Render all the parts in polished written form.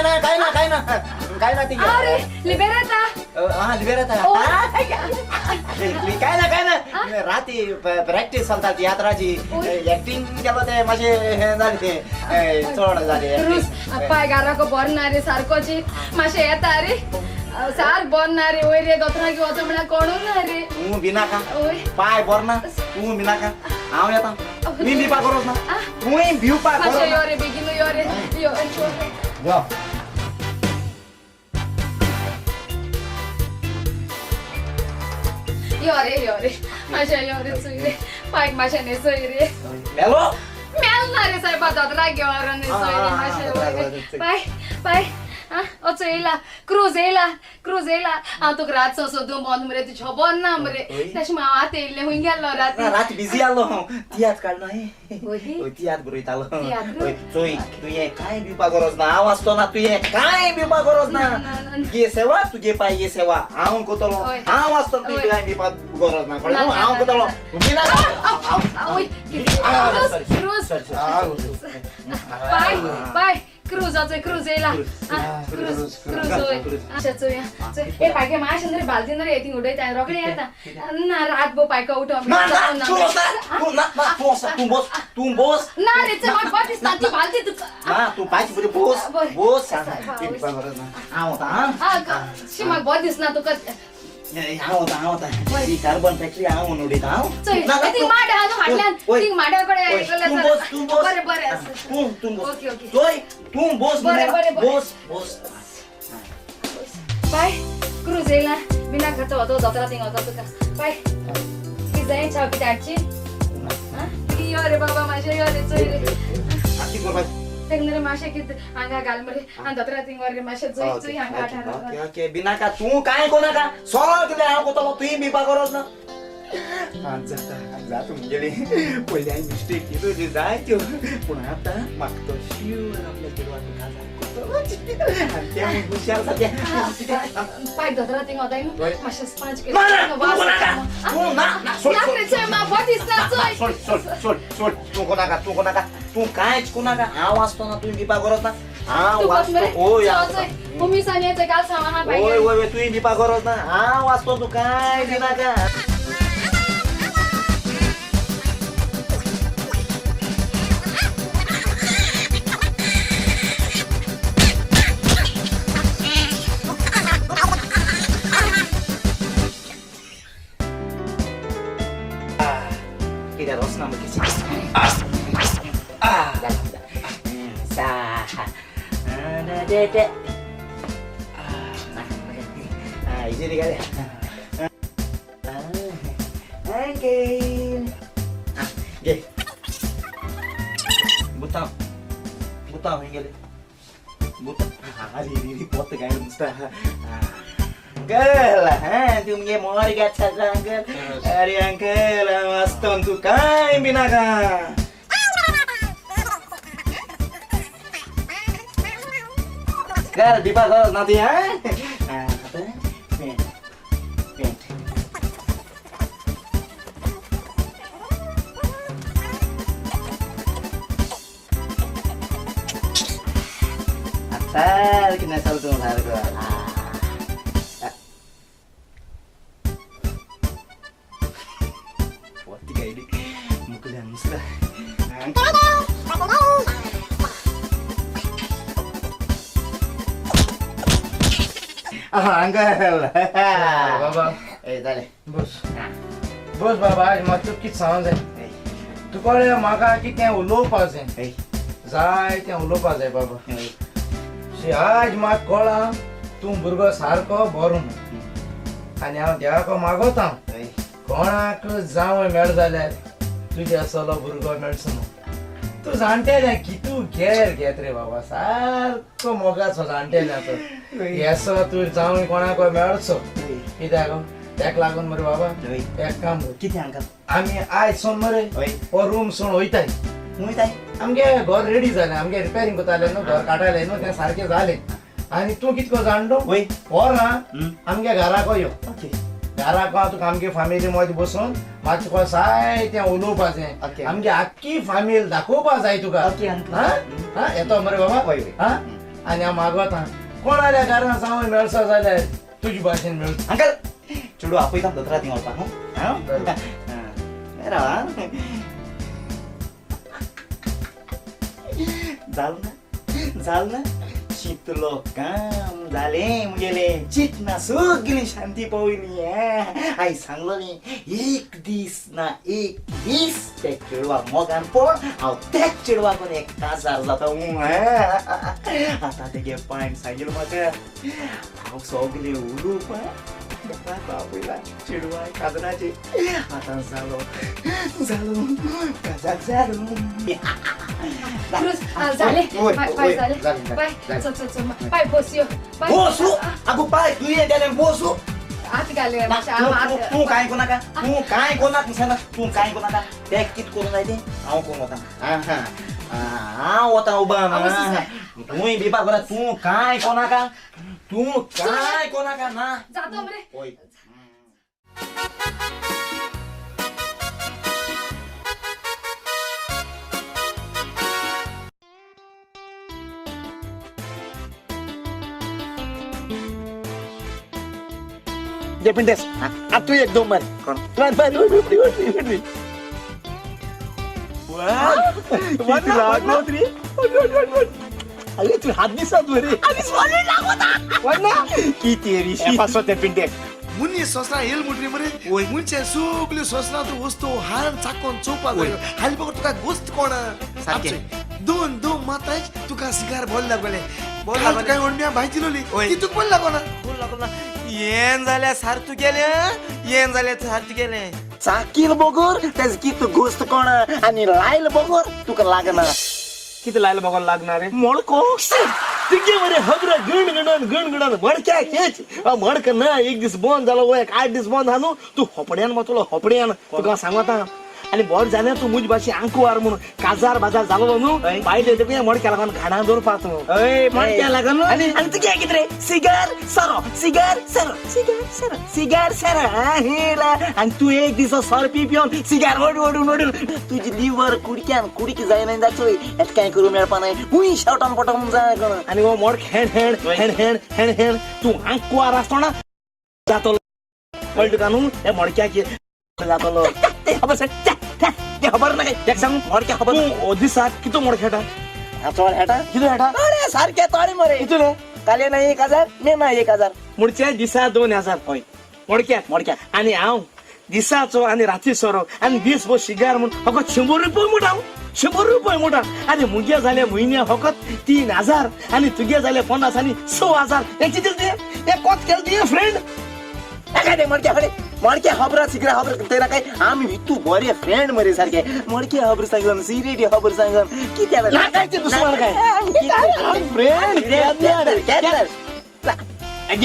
ना ना काय ना काय ना काय ना ती अरे लिबेराता हां लिबेराता काय ना काय ना राती प्रॅक्टिस चलता तियात्राची ऍक्टिंग केलो ते मातशें हें जालें ते चड जालें क्रूज पाय घराको बरो ना रे सारकोची मातशें येता रे सार बरो ना रे वयर रे दोतोराक वचो म्हळ्यार कोणूच ना रे तूं भिनाका पाय बरो ना तूं भिनाका हांव येता तुवें भिवपा गरज ना तुवें भिवपा गरज मातशें यो रे बेगीन यो रे यो यो यो रे यो रे मातशें यो रे चोय रे पायक मातशें न्हेसय रे मेलो मेल ना रे सायबा दोतोराक घेवन न्हेसय रे मातशें पाय पाय आं येयला क्रूज येयला क्रूज येयला हांव तुका रातचो सोदूं बंद मरे तुजें खबर ना मरे तशें हांव आतां येयल्लें खूंय गेल्लो राती रात बिजी आसलो हांव तियात्र काडलो हांवें तियात्र बरयतालो चोय तुवें कांय भिवपा गरज ना हांव आसतना तुवें कांय भिवपा गरज ना तुगे सेवा तुगे पाय ये सेवा हांव करतलो हांव आसतना तुवें कांय भिवपा गरज ना कळ्ळें हांव करतलो पाय पाय क्रूज चोय क्रूज येयला क्रूज क्रूज चोय अशें चोय ए पायके मातशें रे बालदीन रे थिंग उडयता रोखडें येता ना रात भो पायको उठो तूं बोस तूं बोस ना रे चल म्हाका बरें दिसता ती बालदी तुका ना तूं पायची बरी बोस बोस हांव वता शी म्हाका बरें दिसना तुका हांव वता हांव वता ही कार्बन फॅक्टरी हांव म्हणून उडयता हांव चोय थिंग माड आहा न्हू फाटल्यान थिंग माड्या कडेन तूं बोस बरें बरें आसा तूं तूं बोस ओके ओके चोय तूं बोस बरें बरें बोस बोस बाय क्रूज येयला बिना खर्च वतो दोतोरा थिंग वतो तुका बाय कितें जाय च्या कितें हाडची यो रे बाबा मातशें यो रे चोय रे तेंगे रे मातशें कितें हांगा घाल मरे आनी दोतोरा थिंग वर रे मातशें चोय चोय हांगा ओके ओके बिनाका तूं कांय कोनाका सगळें हांव करतलो तुवें भिवपा गरज ना जाता जाता मुगेली पयलीं हांवें मिस्टेक केल्यो त्यो जायत्यो पूण आतां म्हाका तो शुअर आपल्या चेडवाक काजार करतलो आनी तें हुशार आसा तें पायक दोतोरा थिंग वताय न्हू मातशें स्पांज ना तूं ना तूं ना ना सोड सोड सोड सोड तूं कोनाका तूं कोनाका तूं कांयच कोनाका हांव आसतना तुवें भिवपा गरज ना हांव आसतो ओय ओय ओय तुवें भिवपा गरज ना हांव आसतो तूं कांय भिनाका कित्याक वचना बुताव बुताव गेले बुताव अंकल हा तुमगे मोर घेतला अंकल अरे अंकल वाचतो तू काय बिनाका कर दीपा गरज ना ती हा पेंट पेंट सारखी नेसाल तूं सारको अंकल बाबा ए जालें बस बस बाबा आज म्हाका तुका कितें सांगूंक जाय तुका म्हाका कितें उलोवपाक जाय जाय तें उलोवपाक जाय बाबा शी आज म्हाका कळ्ळां तूं भुरगो सारको बरो म्हूण आनी हांव देवाक मागोता कोणाक जावं मेळ जाल्यार तुज्या चलो भुरगो मेळचो न्हू तूं जाणटेलें कितू गेर घेत रे बाबा सारको मोगाचो जाणटेल्याचो येसो तूं जावन कोणाक मेळचो कित्याक तेका लागून मरे बाबा एक काम कर कितें अंकल आमी आयज सोन मरे हो रूम सोन वयताय वयताय आमगे घर रेडी जालें आमगे रिपेरींग करताले न्हू घर काडटाले न्हू तें सारकें जालें आनी तूं कितको जाण वय व्हर ना आमगे घराक यो ओके घराक तुका आमगे फामिली मदीं बसून म्हाका तुका जाय तें उलोवपाचें आमगे आख्खी फामील दाखोवपा जाय तुका ओके हां येतो मरे बाबा वय हां आनी हांव मागोता कोणाल्या घरान जावं मेळसो जाल्यार तुजे भाशेन मेळटा. अंकल चेडू आपयता दोतोरा थिंग वचपाक. राव जाल ना जाल ना शितलो काम जालें मुगेलें चिंतना सगळी शांती पावयली. आई सांगलो न्ही एक दीस ना एक दीस त्या चेडवा मोगान पड हांव त्याच चेडवा कोण एक काजार जाता. आतां तेगे पांयन सांगील म्हाका हांव सगळें उलोवपा आपयला चेडवा काजराचे. आतां जालो जालो काजार जालो. जाले पाय जाले पाय चल चल चल पाय बसयो बसू. आगो पाय तुवें गेलें बसू हात घाले. तूं कांय करूं नाका तूं कांय करूं नाका सांगता तूं कांय करूं नाका. तें कितें करूं जाय तें हांव करूं वता. हांव वता उबान तूंय बिपा करा. तूं कांय करूं नाका तूं कांय करूं नाका ना जातो मरे. पिंटेस तू एक दोन मार अरे तू हात दिसत बरे किती पिंटे मुनी सोसरा येल मुटरी मरे मुंचे सगळे सोसरा तू वस्तू हार चाकोन चोवपा जाय. हाली बगर तुका गोस्त कोण सारकें दोन दोन माताय तुका सिगार बोल लागले बोल लागले काय ओडम्या भाई दिलोली ती तुका बोल लागोना बोल लागोना. येन जाल्यार सार तू गेले येन जाल्यार सार तू गेले चाकील बगर तेज कित गोस्त कोण आनी लायल बगर तुका लागना. कितें लायल बगर लागना रे मडको तुगे मरे खबर गण गणन गण गणन मडक्या हेच मडक ना. एक दीस बंद जालो एक 8 दीस बंद जालो तूं होपड्यान वतलो होपड्यान तुका सांगता. आनी बरें जालें तूं मुज भाशे आंकवार म्हणून काजार बाजार जालो न्हू बायल येतकूच मडक्या लागून घाणां दवरपा तूं मडक्या लागून. आनी तुगे कितें रे सिगार सरो सिगार सरो सिगार सरो सिगार सरो. आनी तूं एक दीस सर पी पिवन सिगार ओडून ओडून ओडून तुजी लिवर कुडक्यान कुडकी जायना जाचोय हें कांय करूं मेळपा नाय हुंय शेवटान पटोवंक जाय कोण. आनी हो मडक हेण हेण हेण हेण हेण हेण तूं आंकवार आसतना जातलो कळ्ळें तुका न्हू हे मडक्याक जातलो. खबर ते खबर ना काय सांग मडक्या खबर. तूं दिसाक कितू मडक खेळटा चड खेळटा कितू खेळटा सारखे तोडे मरे कितू काले ना 1000 मे ना 1000 मुडचे दिसा 2000 हय मडक्या मडक्या. आनी हांव दिसाचो आनी राती सोरो आनी दीस भर शिगार म्हूण फकत 100 रुपये मोटा 100 रुपये मोटा. आनी मुगे जाले म्हयन्या फकत 3000 आनी तुगे जाले 50 आनी 6000. हें कितें तें हें कोत केलें तुवें फ्रेंड? काय मडक्या फडे मडक्या खबर सिगरा खबर तेरा काय आमी तूं बरे फ्रेंड मरे सारखे मडक्या खबर सांगन सिगरेटी खबर सांगन कित्याक ना काय ते दुसरं काय फ्रेंड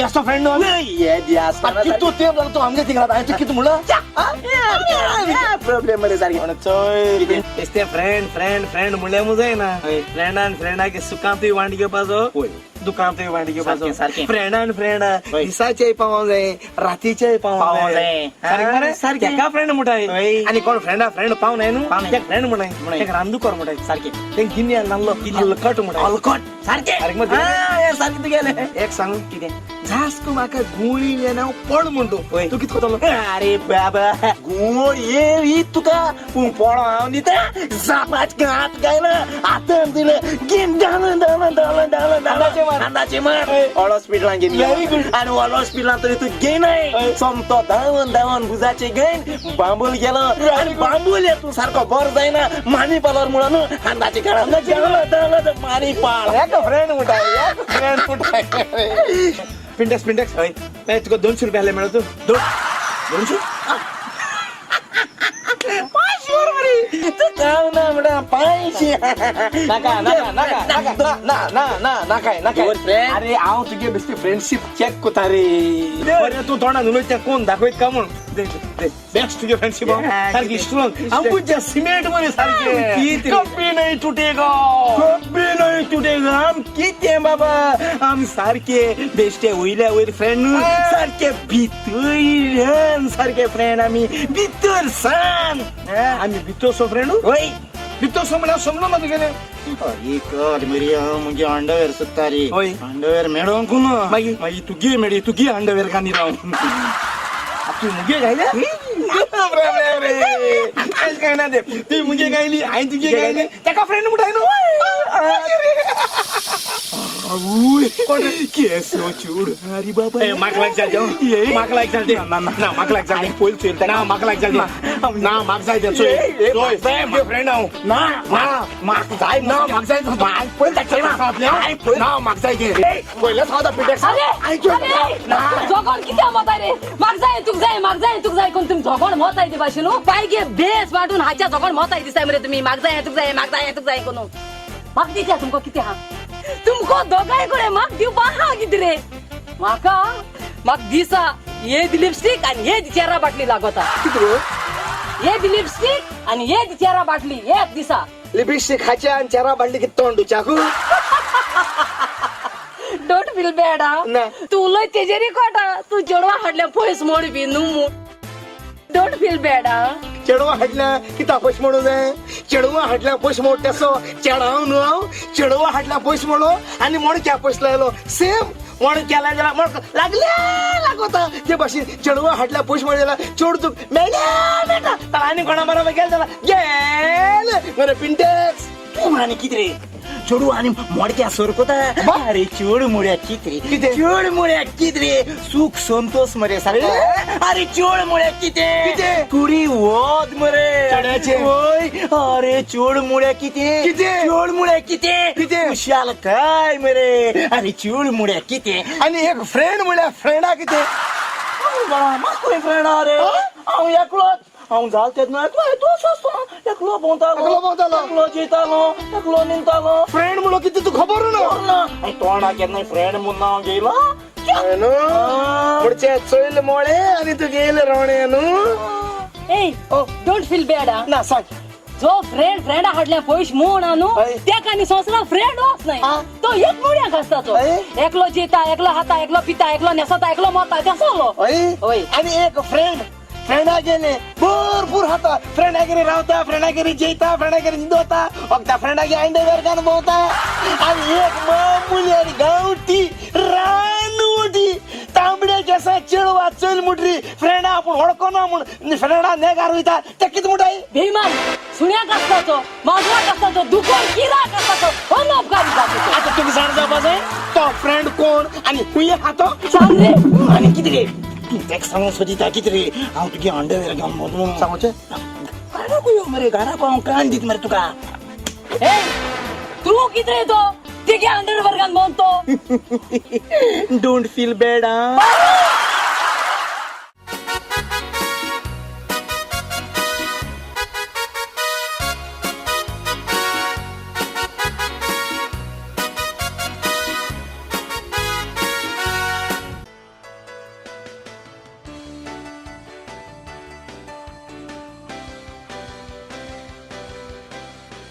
असो फ्रेंड कितू तें जालो तूं आमगे थिंगा हांवें कितें म्हणलां प्रॉब्लेम मरे सारखे. चोय ते फ्रेंड फ्रेंड फ्रेंड म्हणल्यार मू जायना. फ्रेंडान फ्रेंडाक सुखांतूय वांट घेवपाचो दुकांतूय वांट घेवपाचो. सारकें फ्रेंडान फ्रेंड दिसाचेय पावों जाय रातीचेय पावों जाय. सारकें एका फ्रेंड म्हणटाय आनी कोण फ्रेंडा फ्रेंड पाव नाय न्हू तेका फ्रेंड म्हणटाय तेका रांदुकर म्हणटाय सारकें तें गिन्यान रांदलो हलकट म्हणटाय हलकट सारकें सारकें तुगेलें. एक सांगू कितें जास्त म्हाका गुळी येना पड म्हणतो तूं कितें करतलो? अरे बाबा गुळ ये तुका पूण पडो हांव दिता जापाच हात गायना हातान दिले घेन डाल डाल डाल डाल डाल अंदाचे मार ऑल हॉस्पिटलान घेन आनी ऑल हॉस्पिटलान तरी तूं घेनाय सोमतो धांवन धांवन भुजाचे घेन बांबूल गेलो आनी बांबूल तूं सारको बरो जायना मानी पालर म्हणून अंदाचे काळ डाल डाल मानी पाल. फ्रेंड म्हणटा फ्रेंड म्हणटा. पिंटेक्स पिंटेक्स हय तुका 200 रुपया आले मेळो तूं 200 500 मरे तूं काम ना म्हणटा 500 नाका नाका नाका नाका ना ना ना नाकाय नाकाय. अरे हांव तुगे बेश्टी फ्रेंडशीप चॅक कोता रे. बरें तूं तोंडान उलयता कोण दाखयत काय म्हूण बेस्ट तुगे फ्रेंडशीप सारकी स्ट्रॉंग. आमच्या सिमेंट मरे सारके कभी नहीं टूटेगा कभी नहीं टूटेगा. आम कितें बाबा आम सारके बेश्टे वयल्या वयर फ्रेंड न्हू सारके भितर सारके फ्रेंड आमी भितर सान आमी भितर सो फ्रेंड. वय बिबतो म्हळ्यार समजून ना तुगेलें. अरे कर मरे, हांव मुगे अंडरवेर सोदता रे. हय. अंडरवेर मेळोंक ना. मागीर? मागीर तुगे मेळी, तुगे अंडरवेर घानी राव. तूं मुगे घायल्या? अशें काय ना ते. ती मुगे गायली, हांवें तुगे गायली, ताका फ्रेंड म्हणटाय न्हू. केसो चूड अरे बाबा. म्हाका लायक जाल ते, म्हाका लायक जाल ते. ना, ना. ना, म्हाका लायक जाल ते. पयलीं चोयल. ना, म्हाका लायक जाल ते. ना, म्हाका जाय ते. चोय चोय, म्हाका फ्रेंड हांव. ना, म्हाका जाय. ना, म्हाका जाय. पयलीं दाखय ना. ना, म्हाका जाय ते. पयलेच हांव पिटेक्स. अरे अरे, झगड कित्या मत रे? म्हाका जाय तुका जाय, म्हाका जाय तुका जाय कोण तुमी झगड मत ते भाशेन न्हू. पाय गे बेस वांटून हाच्या झगड मत दिसताय मरे तुमी. म्हाका जाय तुका जाय, म्हाका जाय तुका जाय कोण. म्हाका दिसता तुमकां कितें आहा? तुमकां दोगांय कडेन म्हाका दिवपा आहा कितें रे? म्हाका म्हाका दिसा हे लिपस्टीक आनी हे चेरा बाटली लागता. हे लिपस्टीक आनी हे चेरा बाटली एक दिसा. लिपस्टिक खाच्या आनी चेरा बाटली कितें तोंड दुचाकू? Don't feel bad. ना. तूं उलय तेजेरी कोटा. तूं चेडवा हाडल्या पयस मोड बी न्हू. Don't feel bad. चेडवां हाडल्या कित्या पयशे मोडू जाय? चेडवां हाडल्या पयशे मोड तेसो चेडाव न्हू हांव. चेडवां हाडल्या पयशे मोडो आनी मणक्या पयशे लायलो. सेम मणक्या लायले जाल्यार मणको लागले लागोता. ते भाशेन चेडवां हाडल्या पयशे मोड जाल्यार चेडूं तुका मेळ्ळ्या मेळटा. आनी कोणा बरोबर गेले जाल्यार गेले मरे पिंटेक्स. तूं आनी कितें रे चेडू आनी मोडक्या सरकोता? अरे चेड मुळ्या कितें रे? कितें? चेड मुळ्या कितें रे? सुख संतोष मरे सारको. अरे चेड मुळ्या कितें? कितें? कुडी वद मरे चेड्याचें. वय. अरे चेड मुळ्या कितें? कितें? चेड मुळ्या कितें? कितें? खुशाल काय मरे. अरे चेड मुळ्या कितें? आनी एक फ्रेंड म्हळ्यार फ्रेंडा कितें? म्हाका फ्रेंड रे, हांव एकलोच. हांव जाल तेन्ना एकलो दोश आसता. एकलो भोंवतालो. एकलो भोंवतालो. एकलो जेतालो, एकलो न्हिदतालो. फ्रेंड म्हणलो कितें तुका खबर ना? ना, तोंडाक केन्ना फ्रेंड म्हूण नांव घेयला. न्हू म्हणचे चोयल मोळे आनी तूं गेले रोणे न्हू. ए, don't feel bad. ना, सांग. जो फ्रेंड फ्रेंडा हाडल्या पयश म्हूण न्हू, हय. तेका न्ही संवसारांत फ्रेंड वच न्हय. आ. तो एक मुळ्याक आसता तो. हय. एकलो जेता, एकलो खाता, एकलो पिता, एकलो न्हेसता, एकलो मरता, तेसलो. हय. हय. आनी एक फ्रेंड फ्रेंडा गेले भरपूर खाता, फ्रेंडागेर रावता, फ्रेंडागेर जेयता, फ्रेंडागेर न्हिदोता, फक्त फ्रेंडागेर अंडरवेअर घालून भोंवता. आनी एक मामुली आनी गांवठी रानवटी तांबड्या केसा चेडवा चल मुटरी फ्रेंडा आपूण वळखना म्हूण फ्रेंडा नेगार वयता, ते कितें म्हणटाय? बेईमान सुण्याक आसता तो, माजराक आसता तो, दुकोर किराक आसता तो, अनपकारी जाता. आतां तुका जाणा जावपा जाय तो फ्रेंड कोण आनी खूंय आहा तो. सांग रे. आनी कितें रे तूं तेका सांगूंक सोदिता? कितें रे, हांव तुगे अंडरवेअर घेवन भोंवता म्हणून? सांगूचें? घराकू यो मरे, घराकू. हांव कान दित मरे तुका. ए, तूं कितें तो तिगे अंडर वर्गान भोंवतो? Don't feel bad. आ.